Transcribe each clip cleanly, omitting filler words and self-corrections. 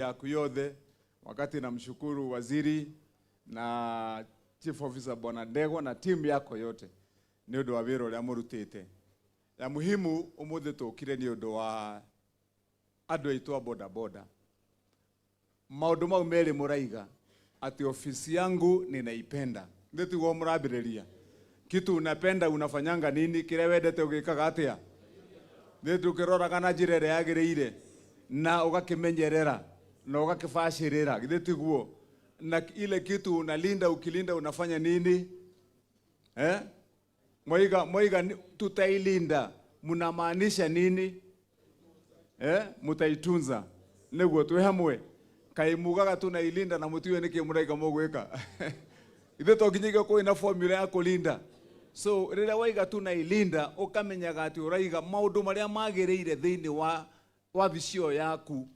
Yaku yothe wakati namshukuru waziri na chief officer Bwana Ndegwa na timu yako yote nĩ ũndũ wa wĩra ũrĩa mũrutĩte. Ya muhimu ũmũthĩ tũkire nĩ ũndũ wa andũ aitũ a boda boda. Maũndũ mau merĩ mũraiga atĩ ofisi yangu ninaipenda, nĩ tiguo mũrambĩrĩria kitu unapenda unafanyanga nini, kĩrĩa wendete ũgĩkaga atĩa? Nĩ tũkĩroraga na njĩra ĩrĩa yagĩrĩire na ũgakĩmenyerera na ũgakĩbacĩrĩra, githĩ tiguo? Na ile kitu unalinda, ukilinda unafanya nini? Eh? Mwaiga, mwaiga tutailinda, mnamaanisha nini? Eh? Mutaitunza nĩguo twĩ hamwe kaĩ mugaga tunailinda na mũtiũĩ nĩkĩ mũraiga mũgwĩka. Ithuĩ to nginyagia kwĩ na formula ya kũlinda. So rĩrĩa waiga tunailinda ũkamenyaga atĩ ũraiga maũndũ marĩa magĩrĩire thĩinĩ wa wabici ĩyo yaku,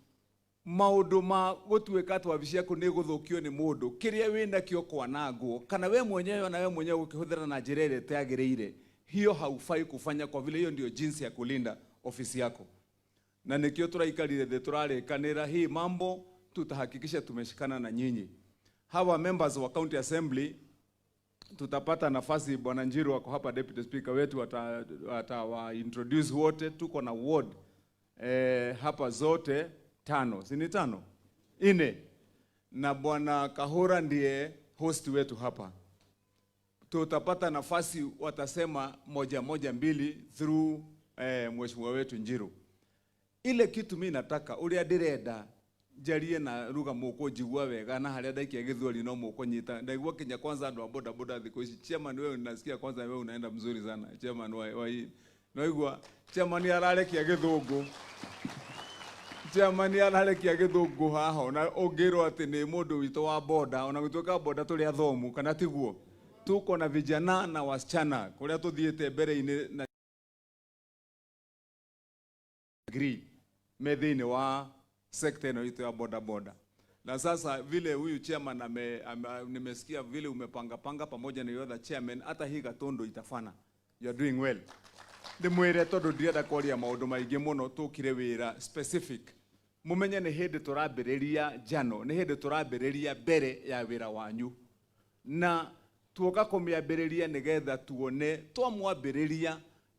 maũndũ ma gũtuĩka atĩ wabici yaku nĩ ĩgũthũkio nĩ mũndũ, kĩrĩa wĩnakĩo kwanangwo, kana we mwenyewe ona we mwenyewe gũkĩhũthĩra na njĩra ĩrĩa ĩtagĩrĩire, hiyo haufai kufanya, kwa vile hiyo ndio jinsi ya kulinda ofisi yako. Na nikio turaikarire thĩ turarĩkanĩra hii mambo tutahakikisha tumeshikana na nyinyi. Hawa members wa county assembly tutapata nafasi, Bwana Njiru ako hapa, deputy speaker wetu atawa introduce wote. Tuko na ward hapa zote tano, si ni tano? Ine. Na Bwana Kahura ndiye host wetu hapa. Tutapata nafasi, watasema moja moja mbili through mheshimiwa wetu Njiru. Ile kitu mi nataka uria ndirenda njarie na ruga mukunjigua wega na haria ndaikia githweri no mukunyita. Ndaigua kinya kwanza andu a boda boda thiku ici, chairman wewe nasikia kwanza wewe unaenda mzuri sana chairman wa hii. Naigua chairman ararekia githungu, chairman ararekia githungu haha, ona ungirwo ati ni mundu witu wa boda, ona gutuika boda turi athomu kana tiguo, tuko na vijana na wasichana kuria tuthiite mbere-ini na degree me thĩinĩ wa sekta ĩno itũ ya boda boda. Na sasa vile huyu chairman nimesikia vile umepanga panga pamoja na other chairman, hata hii Gatundu itafana. You are doing well. Ndimwire tondu ndirenda kwaria maundu maingi muno, tukire wira specific. Mumenye nĩ hĩndĩ tũrambĩrĩria njano, nĩ hĩndĩ tũrambĩrĩria mbere ya wĩra wanyu. Na tuoka kũmĩambĩrĩria nĩgetha tuone twamwambĩrĩria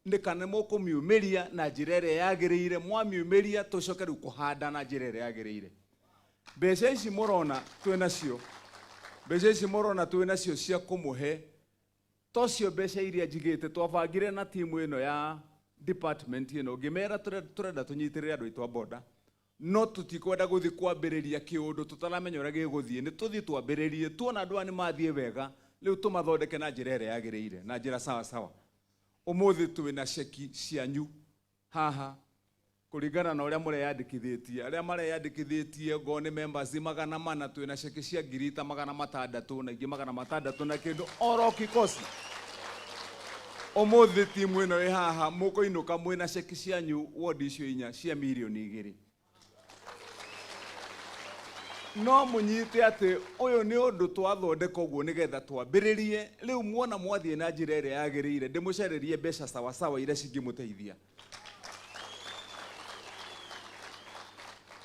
nĩ kana mũkũmiumĩria na njĩra ĩrĩa yagĩrĩire, mwamiumĩria tũcoke rĩu kũhanda na njĩra ĩrĩa yagĩrĩire. Mbeca ici mũrona twĩ nacio, mbeca ici mũrona twĩ nacio cia kũmũhe, tocio mbeca iria njigĩte twabangire na timu ĩno ya department ĩno, ngĩmera tũrenda tũnyitĩrĩre andũ aitũ a boda, no tũtikwenda gũthiĩ kwambĩrĩria kĩũndũ tũtaramenya ũrĩa gĩgũthiĩ. Nĩ tũthiĩ twambĩrĩrie, tuona andũ aya nĩ mathiĩ wega, rĩu tũmathondeke na njĩra ĩrĩa yagĩrĩire, na njĩra sawa sawa. Ũmũthĩ twĩ na ceki cianyu haha kũringana na ũrĩa mũreyandĩkithĩtie. Arĩa mareyandĩkithĩtie ngorwo nĩ members 400, twĩ na ceki cia ngiri ta magana matandatũ na ingĩ magana matandatũ na kĩndũ oro kikosi. Ũmũthĩ timu ĩno ĩ haha mũkũinũka mwĩna ceki cianyu ward icio inya cia mirioni igĩrĩ. No mũnyite atĩ ũyũ nĩ ũndũ twathondeka ũguo nĩgetha twambĩrĩrie. Rĩu muona mwathiĩ na njĩra ĩrĩa yagĩrĩire, ndĩmũcarĩrie mbeca sawasawa iria cingĩmũteithia.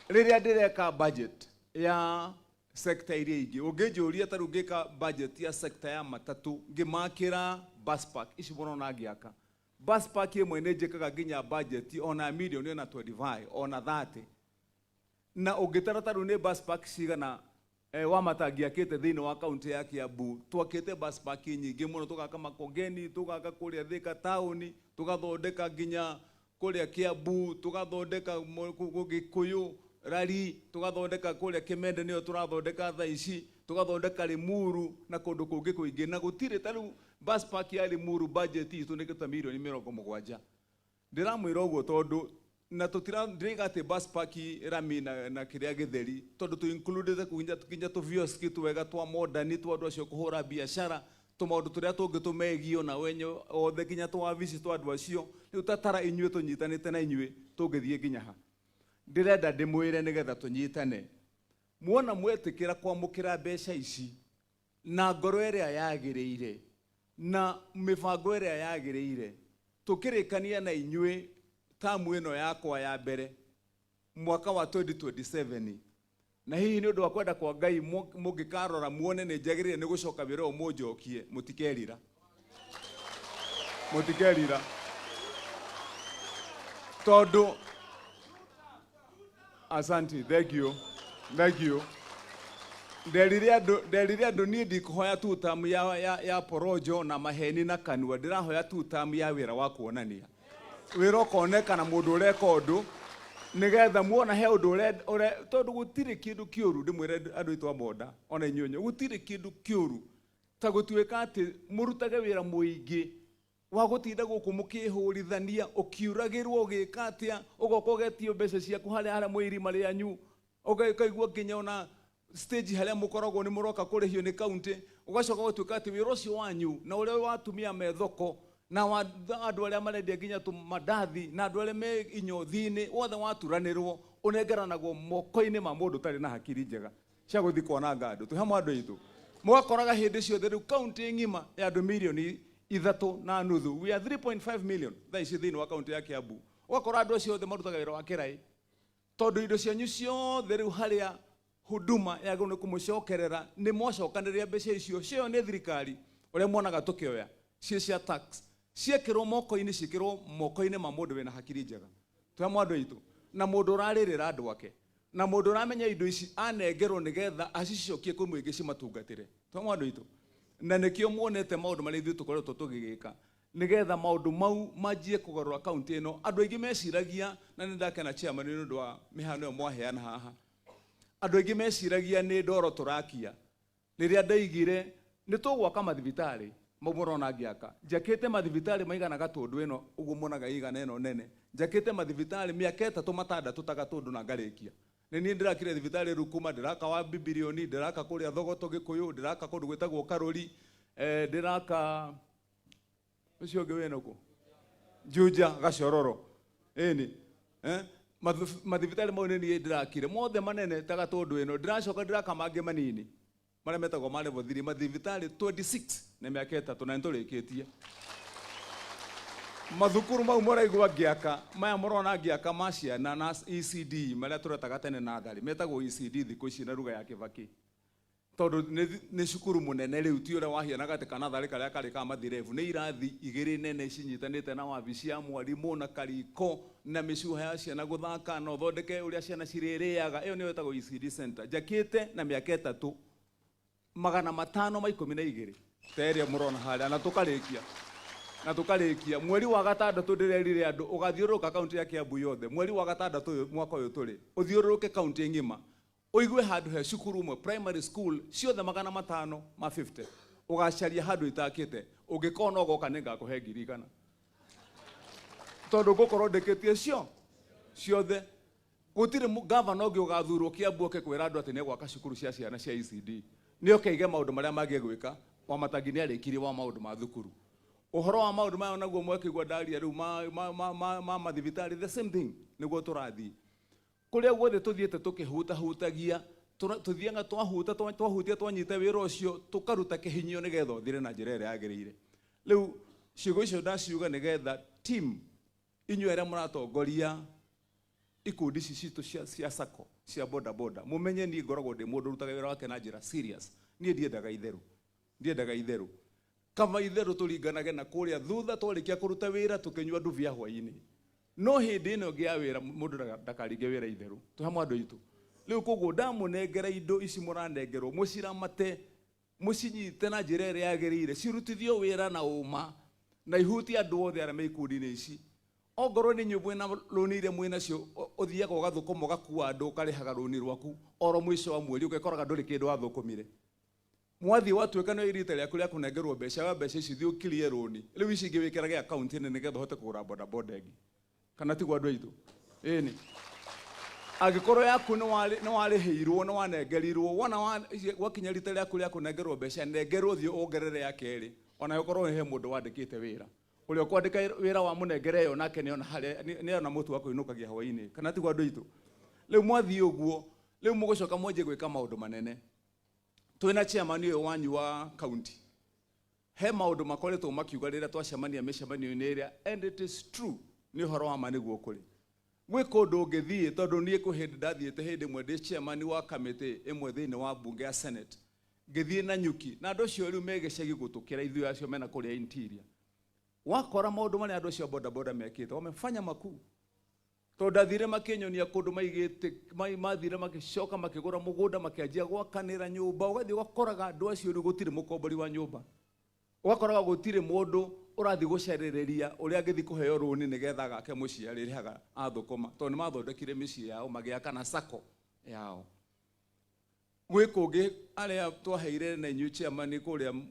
Rĩrĩa ndĩreka budget ya sector iria ingĩ, ũngĩnjũria ta rĩu ngĩka budget ya sector ya matatũ, ngĩmakĩra bus park ici mũrona ngĩaka. Bus park ĩmwe nĩ njĩkaga nginya budget ona milioni ona 25 ona 30. Na ũngĩtara ta rĩu nĩ bus park cigana wa matangĩakĩte thĩinĩ wa kaunti ya Kiambu, twakĩte bus park nyingĩ mũno, tũgaka Makongeni, tũgaka kũrĩa Thika taũni, tũgathondeka nginya kũrĩa Kiambu, tũgathondeka Gĩkũyũ, Rari, tũgathondeka kũrĩa Kĩmende nĩyo tũrathondeka thaa ici, tũgathondeka Limuru na kũndũ kũngĩ kũingĩ. Na gũtirĩ ta rĩu bus park ya Limuru budget itũ nĩ ta milioni mĩrongo mũgwanja. Ndĩramwĩra ũguo tondũ na tũtira ndĩraiga atĩ bus park rami na kĩrĩa gĩtheri, tondũ tũ included nginya tũ vioski twega twa modern twa andũ acio kũhũra biacara, tũmaũndũ tũrĩa tũngĩ tũmegiĩ ona wenye othe nginya tũ wabici twa andũ acio. Rĩu tatara inyuĩ tũnyitanĩte na inyuĩ tũngĩthiĩ nginya ha. Ndĩrenda ndĩmwĩre nĩgetha tũnyitane. Muona mwetĩkĩra kwamũkĩra mbeca ici na ngoro ĩrĩa yagĩrĩire na mĩbango ĩrĩa yagĩrĩire, tũkĩrĩkania na inyuĩ tamu ĩno yakwa ya mbere mwaka wa 2027, Na hihi nĩ ũndũ wa kwenda kwa Ngai mũngĩkarora muone nĩ njagĩrĩire nĩ gũcoka wĩra ũyũ mũnjokie, mũtikerira. Mũtikerira. Tondũ asante, thank you. Thank you. Nderire andũ niĩ ndikũhoya tu term ya porojo na maheni na kanua, ndĩrahoya tu term ya wĩra wa kuonania wĩra ũkonekana mũndũ ũreka ũndũ nĩgetha muona he ũndũ ũre tondũ gũtirĩ kĩndũ kĩũru. Ndĩmwĩre andũ aitũ a boda ona inyuĩ gũtirĩ kĩndũ kĩũru ta gũtuĩka atĩ mũrutage wĩra mũingĩ wa gũtinda gũkũ mũkĩhũrithania ũkiuragĩrwo ũgĩka atĩa, ũgoka ũgetio mbeca ciaku harĩa mwĩ irima rĩanyu, ũkaigua nginya ona stage harĩa mũkoragwo nĩ mũroka kũrĩhio nĩ kaunti, ũgacoka ũgatuĩka atĩ wĩra ũcio wanyu na ũrĩa wa atumia me thoko na wa andũ arĩa marendia nginya tũmandathi na andũ arĩa me inyothi-inĩ wothe waturanĩrwo ũnengeranagwo moko-inĩ ma mũndũ ũtarĩ na hakiri njega cia gũthiĩ kwananga andũ. Twĩ hamwe andũ aitũ? Mũgakoraga hĩndĩ ciothe rĩu kaunti ng'ima ya andũ 3.5 million, we are 3.5 million thaa ici thĩinĩ wa kaunti ya Kiambu, ũgakora andũ acio othe marutaga wĩra wa kĩraĩ tondũ indo cianyu ciothe rĩu harĩa huduma yagĩrĩirwo nĩ kũmũcokerera nĩ mwacokanĩrĩria mbeca icio cio nĩ thirikari ũrĩa muonaga tũkĩoya ciĩ cia tax ciekĩrwo moko-inĩ, ciĩkĩrwo moko-inĩ ma mũndũ wĩna hakiri njega. Twĩ hamwe andũ aitũ? Na mũndũ ũrarĩrĩra andũ ake na mũndũ ũramenya indo ici anengerwo nĩgetha acicokie kwĩ mũingĩ cimatungatĩre. Twĩ hamwe andũ aitũ? Na nĩkĩo muonete maũndũ marĩa ithuĩ tũkoretwo tũgĩgĩka nĩgetha maũndũ mau manjie kũgarũra kaunti ĩno. Andũ aingĩ meciragia, na nĩ ndakena chairman nĩ ũndũ wa mĩhano ĩyo mwaheana haha, andũ aingĩ meciragia nĩ ndoro tũrakia. Rĩrĩa ndaigire nĩ tũgwaka mathibitarĩ mau mũrona ngĩaka, njakĩte mathibitarĩ maigana Gatũndũ ĩno ũguo muonaga igana ĩno nene, njakĩte mathibitarĩ mĩaka 3 6 ta Gatũndũ na ngarĩkia. Nĩ niĩ ndĩrakire thibitarĩ Rukuma, ndĩraka wa Bibilioni, ndĩraka kũrĩa Thogoto Gĩkũyũ, ndĩraka kũndũ gwĩtagwo Karũri, ndĩraka ũcio ũngĩ wĩna kũ Juja Gacororo ĩni, eh? Mathibitarĩ mau nĩ niĩ ndĩrakire mothe manene ta Gatũndũ ĩno. Ndĩracoka ndĩraka mangĩ manini marĩa metagwo ma level 3, mathibitarĩ 26 na mĩaka 3, na nĩtũrĩkĩtie mathukuru mau mũraigua ngĩaka maya mũrona ngĩaka ma ciana na ECD marĩa tũretaga tene natharĩ metagwo ECD thikũ ici na ruga ya Kĩbakĩ, tondũ nĩ cukuru mũnene rĩu, ti ũrĩa wahianaga atĩ kanatharĩ karĩa karĩ ka mathirebu. Nĩ irathi igĩrĩ nene cinyitanĩte na wabici ya mwarimũ na kariko na mĩcuha ya ciana gũthaka na ũthondeke ũrĩa ciana cirĩrĩaga. Ĩyo nĩyo ĩtagwo ECD center, njakĩte na mĩaka 3 512 ta ĩrĩa mũrona harĩa, na tũkarĩkia mweri wa gatandatũ. Ndĩrerire andũ ũgathiũrũrũka kaunti ya Kiambu yothe mweri wa gatandatũ ũyũ mwaka ũyũ tũrĩ, ũthiũrũrũke kaunti ng'ima ũigue handũ he cukuru ũmwe primary school ciothe 550 ũgacaria handũ itakĩte. Ũngĩkona ũgoka nĩ ngakũhe 100,000 tondũ ngũkorwo ndĩkĩtie cio ciothe. Gũtirĩ gavana ũngĩ ũgathurwo Kiambu oke kwĩra andũ atĩ nĩ egwaka cukuru cia ciana cia ECD, nĩ oke aige maũndũ marĩa mangĩ gwĩka. Wamatangi nĩ arĩkirie wa maũndũ ma thukuru. Ũhoro wa maũndũ maya naguo mwekĩigua ndaria rĩu ma mathibitarĩ, the same thing nĩguo tũrathiĩ kũrĩa guothe tũthiĩte tũkĩhutahutagia, tũthiaga twahuta twahutia twanyita wĩra ũcio tũkaruta kĩhinyio nĩgetha ũthire na njĩra ĩrĩa yagĩrĩire. Rĩu ciugo icio ndaciuga nĩgetha team inyuĩ arĩa mũratongoria ikundi ici citũ cia sacco cia boda boda mumenye niĩ ngoragwo ndĩ mũndũ ũrutaga wĩra wake na njĩra serious. Niĩ ndiendaga itherũ, ndiendaga itherũ. Kaba itherũ tũringanage na kũrĩa thutha twarĩkia kũruta wĩra tũkĩnyua ndubia hwaĩ-inĩ, no hĩndĩ ĩno ĩngĩ ya wĩra mũndũ ndakaringe wĩra itherũ. Twĩ hamwe andũ aitũ? Rĩu koguo ndamũnengera indo ici mũranengerwo mũciramate, mũcinyite na njĩra ĩrĩa yagĩrĩire, cirutithio wĩra na ũma na ihutie andũ othe arĩa me ikundi-inĩ ici. Ongorwo nĩ inyuĩ mwĩna rũni iria mwĩnacio, ũthiaga ũgathũkũma ũgakua andũ ũkarĩhaga rũni rwaku oro mũico wa mweri, ũgekoraga ndũrĩ kĩndũ wathũkũmire. Mwathiĩ watuĩka nĩ rita rĩaku rĩa kũnengerwo mbeca wa mbeca ici, thiĩ ũkirie rũni. Rĩu ici ingĩ wĩkĩrage akaunti-inĩ nĩgetha ũhote kũgũra bodaboda ĩngĩ, kana tiguo andũ aitũ? Ĩni, angĩkorwo yaku nĩ warĩhĩirwo nĩ wanengerirwo, wona gwakinya rita rĩaku rĩa kũnengerwo mbeca, nengerwo thiĩ wongerere ya kerĩ, ona ũkorwo he mũndũ wandĩkĩte wĩra ũrĩa ũkwandĩka wĩra wa mũnengere ĩyo nake nĩona harĩa nĩona mũtu wa kũinũkagia hwaĩ-inĩ, kana tiguo andũ aitũ? Rĩu mwathiĩ ũguo, rĩu mũgũcoka mwanjie gwĩka maũndũ manene. Twĩna chairman ũyũ wanyu wa county, he maũndũ makoretwo makiuga rĩrĩa twacemania mĩcemanio-inĩ ĩrĩa, and it is true, nĩ ũhoro wa ma nĩguo kũrĩ. Gwĩ kũndũ ũngĩthiĩ, tondũ niĩ kwĩ hĩndĩ ndathiĩte, hĩndĩ ĩmwe ndĩ chairman wa kamĩtĩ ĩmwe thĩinĩ wa bunge ya Senate, ngĩthiĩ na nyuki na andũ acio rĩu me gĩcagi gũtũkĩra ithuĩ acio mena kũrĩa interior. Wakora maũndũ marĩa andũ acio a bodaboda mekĩte, wamefanya makuu, tondũ ndathire makĩnyonia kũndũ maigĩte, mathire magĩcoka makĩgũra mũgũnda, makĩanjia gwakanĩra nyũmba. Ũgathiĩ ũgakoraga andũ acio rĩu gũtirĩ mũkombori wa nyũmba, ũgakoraga gũtirĩ mũndũ ũrathiĩ gũcarĩrĩria ũrĩa angĩthiĩ kũheo rũni nĩgetha agake mũciĩ arĩrĩhaga athũkũma, tondũ nĩ mathondekire mĩciĩ yao, magĩaka na sacco yao. Gwĩ kũngĩ arĩa twaheire na inyuĩ chairman kũrĩa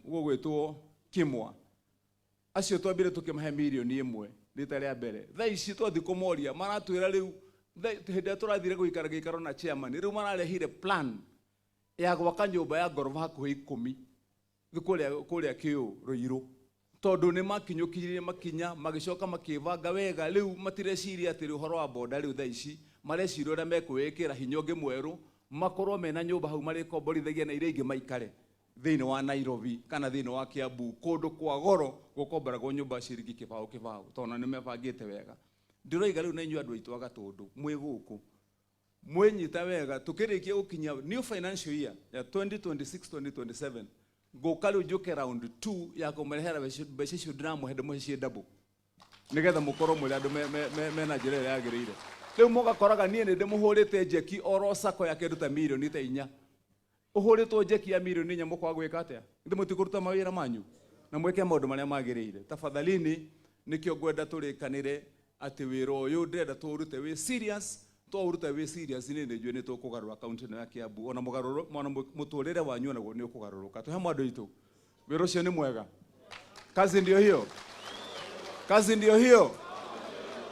gũgwĩtwo Kimwa, acio twambire tũkĩmahe 1 mirioni rita rĩa mbere. Thaa ici twathiĩ kũmoria, maratwĩra rĩu hĩndĩ ĩrĩa tũrathire gũikara gĩikaro na chairman, rĩu mararehire plan ya gwaka nyũmba ya ngoroba hakuhĩ 10 kũrĩa kĩũ Rũirũ, tondũ nĩ makinyũkirie makinya, magĩcoka makĩbanga wega. Rĩu matireciria atĩ ũhoro wa boda, rĩu thaa ici mareciria ũrĩa mekwĩĩkĩra hinya ũngĩ mwerũ, makorwo mena nyũmba hau marĩkomborithagia na iria ingĩ maikare thĩinĩ wa Nairobi kana thĩinĩ wa Kiambu, kũndũ kwa goro gũkomboragwo nyũmba ciringi kĩbaũ kĩbaũ, tondũ nĩ mebangĩte wega. Ndĩroiga rĩu na inyuĩ andũ aitũ a Gatũndũ mwĩ gũkũ mwĩnyita wega, tukĩrĩkia gũkinya new financial year ya 2026 2027, ngũka rĩu njũke round 2 ya kũmũrehera mbeca icio ndĩramũhe, ndĩmũhe ciĩ double, nĩgetha mũkorwo mũrĩ andũ mena njĩra ĩrĩa yagĩrĩire. Rĩu mũgakoraga niĩ nĩ ndĩmũhũrĩte njeki oro sacco ya kĩndũ ta mirioni ta 4. Ũhũrĩtwo njeki ya mirioni 4, mũkwaga gwĩka atĩa? Ithe mũtikũruta mawĩra manyu na mwĩke maũndũ marĩa magĩrĩire? Tafadhalini, nĩkĩo ngwenda tũrĩkanĩre atĩ wĩra ũyũ ndĩrenda tũũrute wĩ serious. Twaũruta wĩ serious, niĩ nĩ njũĩ nĩ tũkũgarũra kaunti ĩno ya Kiambu, ona mũgarũrũ ona mũtũrĩre wanyu onaguo nĩ ũkũgarũrũka. Twĩ hamwe, andũ aitũ? Wĩra ũcio nĩ mwega. Kazi ndio hiyo, kazi ndio hiyo,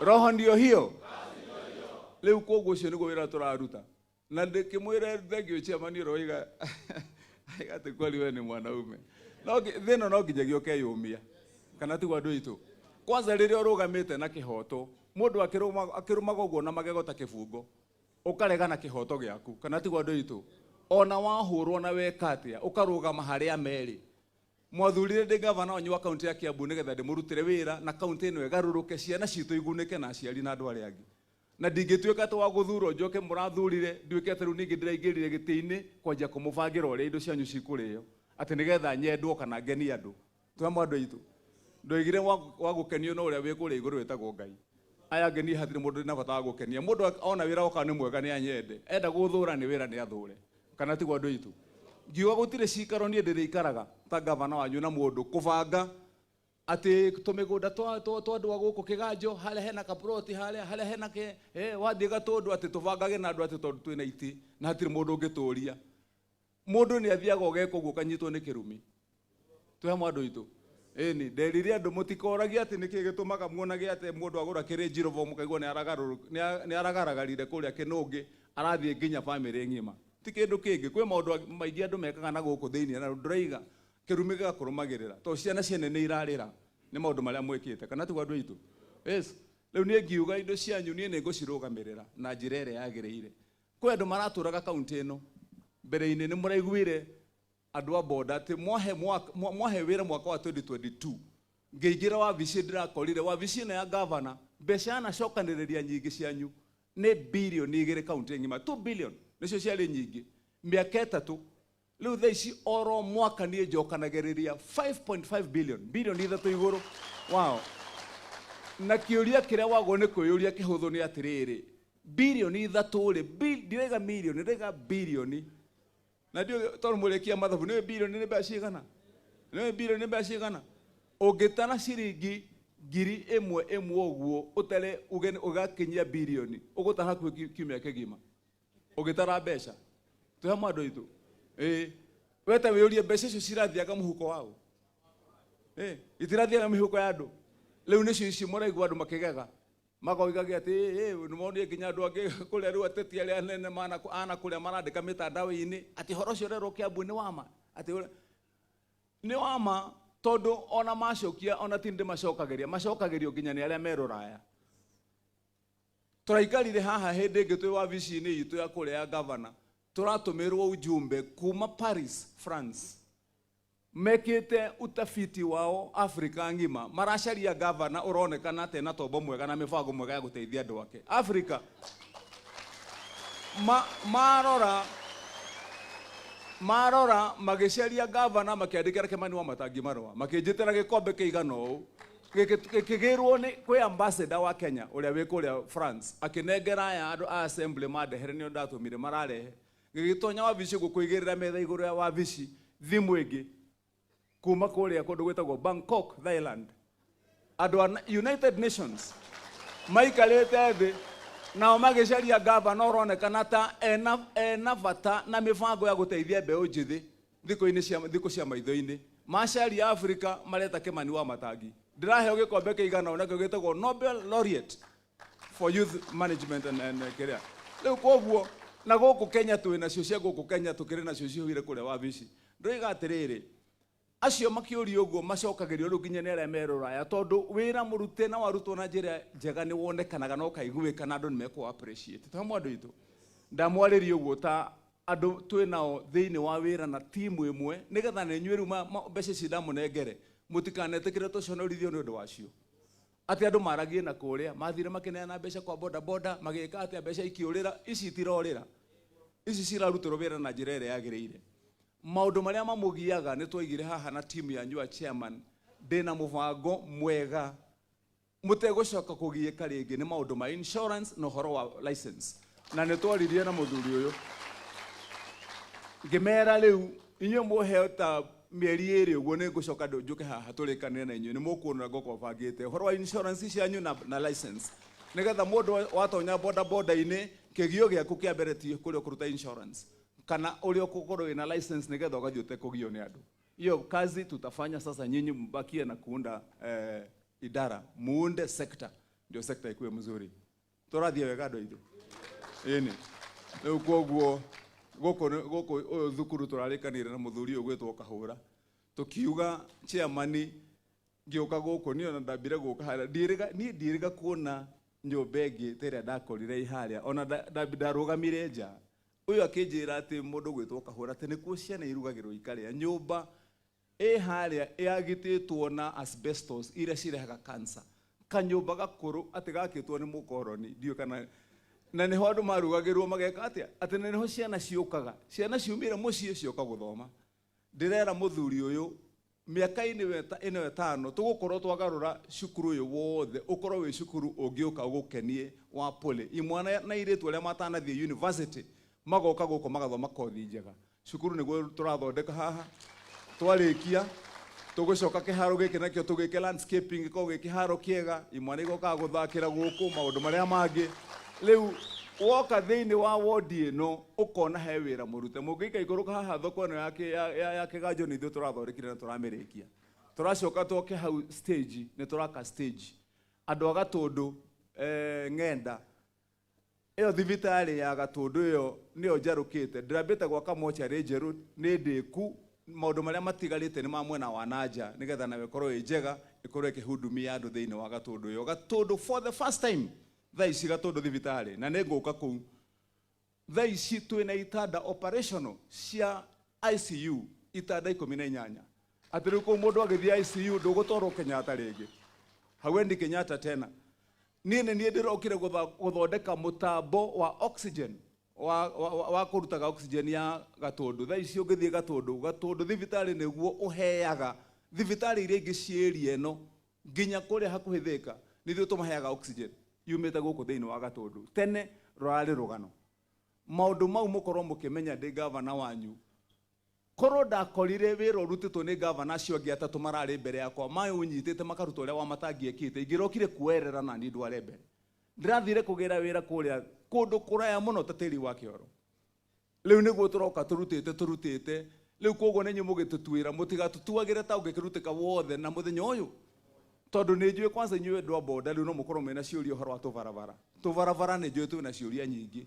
roho ndio hiyo. Rĩu koguo ũcio nĩguo wĩra tũraruta, na ndĩkĩmwĩre thengio chairman ũrĩa waiga aiga atĩ kweli we nĩ mwanaume. No thĩna no nginyagia ũkeyũmia, kana tiguo, andũ aitũ? Kwanza rĩrĩa ũrũgamĩte na kĩhoto, mũndũ akĩrũmaga ũguo na magego ta kĩbungo, ũkarega na kĩhoto gĩaku, kana tiguo, andũ aitũ? Ona wahũrwo na weka atĩa, ũkarũgama harĩa merĩ. Mwathurire ndĩ gavana wanyu wa kaunti ya Kiambu nĩgetha ndĩmũrutĩre wĩra na kaunti ĩno ĩgarũrũke, ciana citũ igunĩke na aciari na andũ arĩa angĩ. Na ndingĩtuĩka atĩ wa gũthurwo njoke mũrathurire nduĩke atĩ rĩu ningĩ ndĩraingĩrire gĩtĩ-inĩ kwanjia kũmũbangĩra ũrĩa indo cianyu cikũrĩo atĩ nĩgetha nyendwo kana ngenie andũ. Twamwe, andũ aitũ, ndoigire wa gũkenio no ũrĩa wĩ kũrĩa igũrũ wĩtagwo Ngai. Aya angĩ niĩ hatirĩ mũndũ ndĩ na bata wa gũkenia. Mũndũ ona wĩra woka nĩ mwega nĩ anyende, enda gũthũra nĩ wĩra nĩ athũre, kana tiguo, andũ aitũ? Ngiuga gũtirĩ cikaro niĩ ndĩrĩikaraga ta gavana wanyu na mũndũ kũbanga atĩ tũmĩgũnda twa andũ a gũkũ kĩganjo harĩa hena kaploti, harĩa hena ke wathiĩ Gatũndũ, atĩ tũbangage na andũ atĩ tondũ twĩna itĩ na hatirĩ mũndũ ũngĩtũria. Mũndũ nĩ athiaga ũgeka ũguo, ũkanyitwo nĩ kĩrumi. Twĩ hamwe, andũ aitũ? Ĩni nderire andũ mũtikoragie atĩ nĩkĩ gĩtũmaga muonage atĩ mũndũ agũra kĩrĩ njirobo, mũkaigua nĩ aragaragarire kũrĩa kĩnũngĩ, arathiĩ nginya bamĩrĩ ng'ima. Ti kĩndũ kĩngĩ, kwĩ maũndũ maingĩ andũ mekaga na gũkũ thĩinĩ, na ndũraiga kĩrumi gĩgakũrũmagĩrĩra tondũ ciana ciene nĩ irarĩra nĩ maũndũ marĩa mwĩkĩte, kana tiguo, andũ aitũ? Yes. Rĩu niĩ ngiuga indo cianyu niĩ nĩ ngũcirũgamĩrĩra na njĩra ĩrĩa yagĩrĩire. Kwĩ andũ maratũraga kaunti ĩno mbere-inĩ, nĩ mũraiguire andũ a boda atĩ mwahe wĩra mwaka wa 2022, ngĩingĩra wabici, ndĩrakorire wabici ĩno ya gavana mbeca yanacokanĩrĩria nyingĩ cianyu nĩ 2 birioni kaunti ng'ima. 2 billion nĩcio ciarĩ nyingĩ mĩaka 3. Rĩu thaa ici oro mwaka niĩ njokanagĩrĩria 5.5 billion, 3 birioni igũrũ wao. Na kĩũria kĩrĩa wagwo nĩ kwĩyũria kĩhũthũ nĩ atĩrĩrĩ, 3 birioni rĩ, ndiraiga mirioni, ndĩraiga birioni, na ndiũĩ tondũ mũrĩkia mathabu nĩũĩ birioni nĩ mbeca cigana, nĩũĩ birioni nĩ mbeca cigana. Ũngĩtara ciringi 1,000 ĩmwe ũguo ũtare uge ũgakinyia birioni, ũgũtara hakuhĩ kiumia kĩgima ũgĩtara mbeca. Twĩ hamwe, andũ aitũ? Ĩĩ, weta wĩyũrie mbeca icio cirathiaga mũhuko wao? Ĩ itirathiaga mĩhuko ya andũ. Rĩu nĩcio icio mũraigua andũ makĩgega, makoigaga atĩ nĩmonire nginya andũ angĩ kũrĩa rĩu ateti arĩa anene ana kũrĩa marandĩka mĩtandao-inĩ atĩ ũhoro ũcio ũrerwo Kĩambu nĩ wama, atĩ nĩ wama, tondũ ona macokia ona ti ndĩmacokagĩria, macokagĩrio nginya nĩ arĩa me rũraya. Tũraikarire haha hĩndĩ ĩngĩ twĩ wabici-inĩ itũ ya kũrĩa ya gavana, tũratũmĩrwo ujumbe kuma Paris, France. Mekĩte utafiti wao Afrika ng'ima, maracaria gavana ũronekana atĩ ena tombo mwega na mĩbango mwega ya gũteithia andũ ake Afrika. Marora marora magĩcaria gavana, makĩandĩkĩra Kimani wa Matangi marũa, makĩnjĩtĩra gĩkombe kĩigana ũũ, gĩkĩgĩrwo nĩ kwĩ ambassador wa Kenya ũrĩa wĩ kũrĩa France, akĩnengera aya andũ a assembly mandehere, nĩo ndatũmire mararehe. Gĩgĩtonya wabici ũguo, kũigĩrĩra metha igũrũ ya wabici, thimũ ĩngĩ kuma kũrĩa kũndũ gwĩtagwo Bangkok, Thailand. Andũ a United Nations maikarĩte thĩ nao magĩcaria gavana ũronekana ta ena bata na mĩbango ya gũteithia mbeũ njĩthĩ thikũ-inĩ cia thikũ cia maitho-inĩ. Macaria Afrika, mareta Kimani wa Matangi. Ndĩraheo gĩkombe kĩigana ũũ, nakĩo gĩtagwo Nobel Laureate for Youth Management and kĩrĩa. Rĩu koguo na gũkũ Kenya twĩ nacio cia gũkũ Kenya, tũkĩrĩ nacio cihũire kũrĩa wabici. Ndĩroiga atĩrĩrĩ, acio makĩũrio ũguo macokagĩrio rĩu nginya nĩ arĩa me rũraya, tondũ wĩra mũrute na warutwo na njĩra njega nĩ wonekanaga na ũkaiguĩka na andũ nĩ mekũ appreciate. Twĩ andũ aitũ, ndamwarĩria ũguo ta andũ twĩ nao thĩinĩ wa wĩra na timu ĩmwe, nĩgetha na inyuĩ rĩu mbeca ici ndamũnengere mũtikanetĩkĩre tũconorithio nĩ ũndũ wacio, atĩ andũ maragie na kũrĩa mathire makĩneana mbeca kwa boda boda, magĩka atĩa, mbeca ikĩũrĩra. Ici itirorĩra, ici cirarutĩrwo wĩra na njĩra ĩrĩa yagĩrĩire. Maũndũ marĩa mamũgiaga nĩ twaigire haha na timu yanyu ya chairman, ndĩna mũbango mwega mũtegũcoka kũgiĩka rĩngĩ nĩ maũndũ ma insurance na ũhoro wa license. Na nĩ twaririe na mũthuri ũyũ, ngĩmera rĩu inyuĩ mũheo ta mĩeri 2 ũguo, nĩ ngũcoka njũke haha tũrĩkanĩre na inyuĩ, nĩ mũkuona ngũkorwo bangĩte ũhoro wa insurance cianyu na license, nĩgetha mũndũ watonya boda boda-inĩ, kĩgio gĩaku kĩa mbere ti kũrĩa ũkũruta insurance kana ũrĩa ũgũkorwo wĩna license, nĩgetha ũgathiĩ ũtekũgio nĩ andũ. Hiyo kazi tutafanya sasa, nyinyi mbakie na kuunda idara, muunde sector, ndio sector ikuwe mzuri. Tũrathiĩ wega, andũ aitũ? Ĩni. Rĩu koguo gũkũ gũkũ ũyũ thukuru tũrarĩkanire na mũthuri ũyũ gwĩtwo Kahũra, tũkiuga chairman ngĩũka gũkũ niĩ ona ndambire gũka harĩa ndiĩrĩga, niĩ ndiĩrĩga kuona nyũmba ĩngĩ ta ĩrĩa ndakorire harĩa. Ona ndarũgamire nja, ũyũ akĩnjĩra atĩ mũndũ gwĩtwo Kahũra, atĩ nĩkuo ciana irugagĩrwo ikarĩa. Nyũmba ĩ harĩa yagitĩtwo na asbestos iria cirehaga cancer, kanyũmba gakũrũ atĩ gakĩtwo nĩ mũkoroni, ndiũĩ kana na nĩho andũ marugagĩrwo mageka atĩa, atĩ na nĩho ciana ciũkaga, ciana ciumire mũciĩ cioka gũthoma. Ndĩrera mũthuri ũyũ mĩaka-inĩ ĩno 5 tũgũkorwo twagarũra cukuru ũyũ wothe, ũkorwo wĩ cukuru ũngĩũka ũgũkenie wa poly. Imwana na airĩtu arĩa matanathiĩ university magoka gũkũ magathoma kothi njega. Cukuru nĩguo tũrathondeka haha. Twarĩkia tũgũcoka kĩharo gĩkĩ nakĩo tũgĩke landscaping, gĩkorwo gĩ kĩharo kĩega, imwana igokaga gũthakĩra gũkũ, maũndũ marĩa mangĩ. Rĩu woka thĩinĩ wa wodi ĩno ũkona he wĩra mũrute. Mũngĩikaikũrũka haha, thoko ĩno ya kĩganjo nĩ ithuĩ tũrathondekire na tũramĩrĩkia. Tũracoka twoke hau stage, nĩ tũraka stage andũ a Gatũndũ, ng'enda ĩyo thibitarĩ ya Gatũndũ ĩyo nĩyo njarũkĩte. Ndĩrambĩte gwaka mocarĩ njerũ, nĩ ndĩku. Maũndũ marĩa matigarĩte nĩ ma mwena wa nanja, nĩgetha nayo ĩkorwo ĩ njega, ĩkorwo ĩkĩhudumia andũ thĩinĩ wa Gatũndũ ĩyo. Gatũndũ, for the first time thaa ici Gatũndũ thibitarĩ, na nĩ ngũka kũu, thaa ici twĩna itanda operational cia ICU, itanda 18, atĩ rĩu kũu mũndũ agĩthiĩ ICU ndũgũtwarwo Kenyatta rĩngĩ, hauendi Kenyatta tena. Niĩ nĩ niĩ ndĩrokire gũthondeka mũtambo wa oxygen wa kũrutaga oxygen ya Gatũndũ. Thaa ici ũngĩthiĩ Gatũndũ, Gatũndũ thibitarĩ nĩguo ũheaga thibitarĩ iria ingĩ ciĩ area ĩno nginya kũrĩa hakuhĩ Thĩka, nĩ ithuĩ tũmaheaga oxygen yumĩte gũkũ thĩinĩ wa Gatũndũ. Tene rũrarĩ rũgano. Maũndũ mau mũkorwo mũkĩmenya ndĩ gavana wanyu. Korwo ndakorire wĩra ũrutĩtwo nĩ gavana acio angĩ atatũ mararĩ mbere yakwa, maũnyitĩte makaruta ũrĩa Wamatangi ekĩte, ingĩrokire kuoerera na niĩ ndware mbere. Ndĩrathire kũgĩra wĩra kũrĩa kũndũ kũraya mũno ta tĩri wa kĩoro. Rĩu nĩguo tũroka tũrutĩte rĩu. Koguo nĩ inyuĩ mũgĩtũtuĩra, mũtigatũtuagĩre ta ũngĩkĩrutĩka wothe na mũthenya ũyũ, tondũ nĩ njũĩ kwanza inyuĩ andũ a boda rĩu no mũkorwo mena ciũria ũhoro wa tũbarabara. Tũbarabara nĩ njũĩ twĩna ciũria nyingĩ,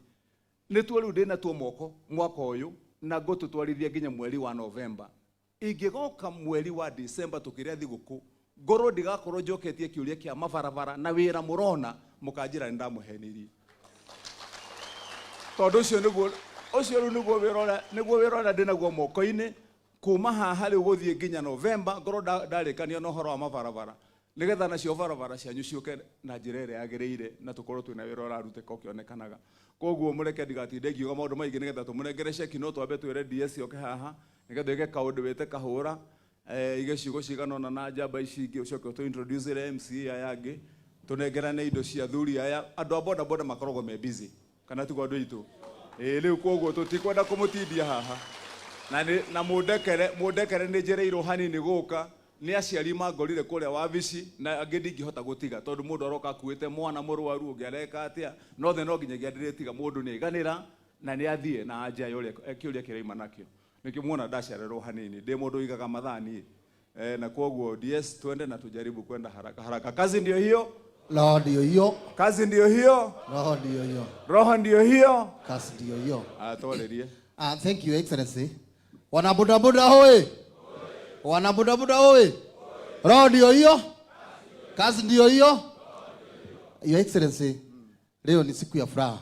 nĩtuo rĩu ndĩnatuo moko mwaka ũyũ na ngũtũtwarithia nginya mweri wa Novemba. Ingĩgoka mweri wa December tũkĩrĩa thigũkũ, ngorwo ndigakorwo njoketie kĩũria kĩa mabarabara na wĩra mũrona, mũkanjĩra nĩ ndamũhenirie, tondũ ũcio nĩguo, ũcio rĩu nĩguo wĩra ũrĩa ndĩnaguo moko-inĩ. Kuma haha rĩu gũthiĩ nginya Novemba ngorwo ndarĩkania na ũhoro wa mabarabara, nĩgetha nacio barabara cianyu ciũke na njĩra ĩrĩa yagĩrĩire, na tũkorwo twĩna wĩra ũrarutĩka ũkĩonekanaga. Koguo mũreke ndigatinde ngiuga maũndũ maingĩ nĩgetha tũmũnengere ceki, no twambe twĩre DS oke haha nĩgetha ige kaũndũ wĩte kahũra, ige ciugo cigana ũna na njamba ici ingĩ, ũcoke ũtũ introduce MCA aya angĩ, tũnengerane indo cia athuri aya. Andũ a boda boda makoragwo me busy, kana tiguo, andũ aitũ? Ĩĩ, rĩu koguo tũtikwenda kũmũtindia haha na na mũndekere, mũndekere nĩ njereirwo hanini gũka nĩ aciari mangorire kũrĩa wabici, na angĩ ndingĩhota gũtiga tondũ mũndũ aroka akuĩte mwana mũrwaru, ũngĩ areka atĩa, no the no nginyagia ndĩrĩtiga mũndũ nĩ aiganĩra na nĩ athiĩ na anja ya ũrĩa kĩũria kĩraima nakĩo. Nĩkĩo muona ndacererwo hanini, ndĩ mũndũ ũigaga mathaa niĩ. Na koguo DS, twende na tujaribu kwenda haraka haraka. Kazi ndio hiyo. Roho ndio hiyo. Kazi ndio hiyo. Roho ndio hiyo. Roho ndio hiyo. Kazi ndio hiyo. Atwarĩrie. Ah, thank you, Excellency. Wana bodaboda hoye! Wana bodaboda hoye! Roho ndio hiyo. Kazi ndio hiyo. Your Excellency, leo ni siku ya furaha.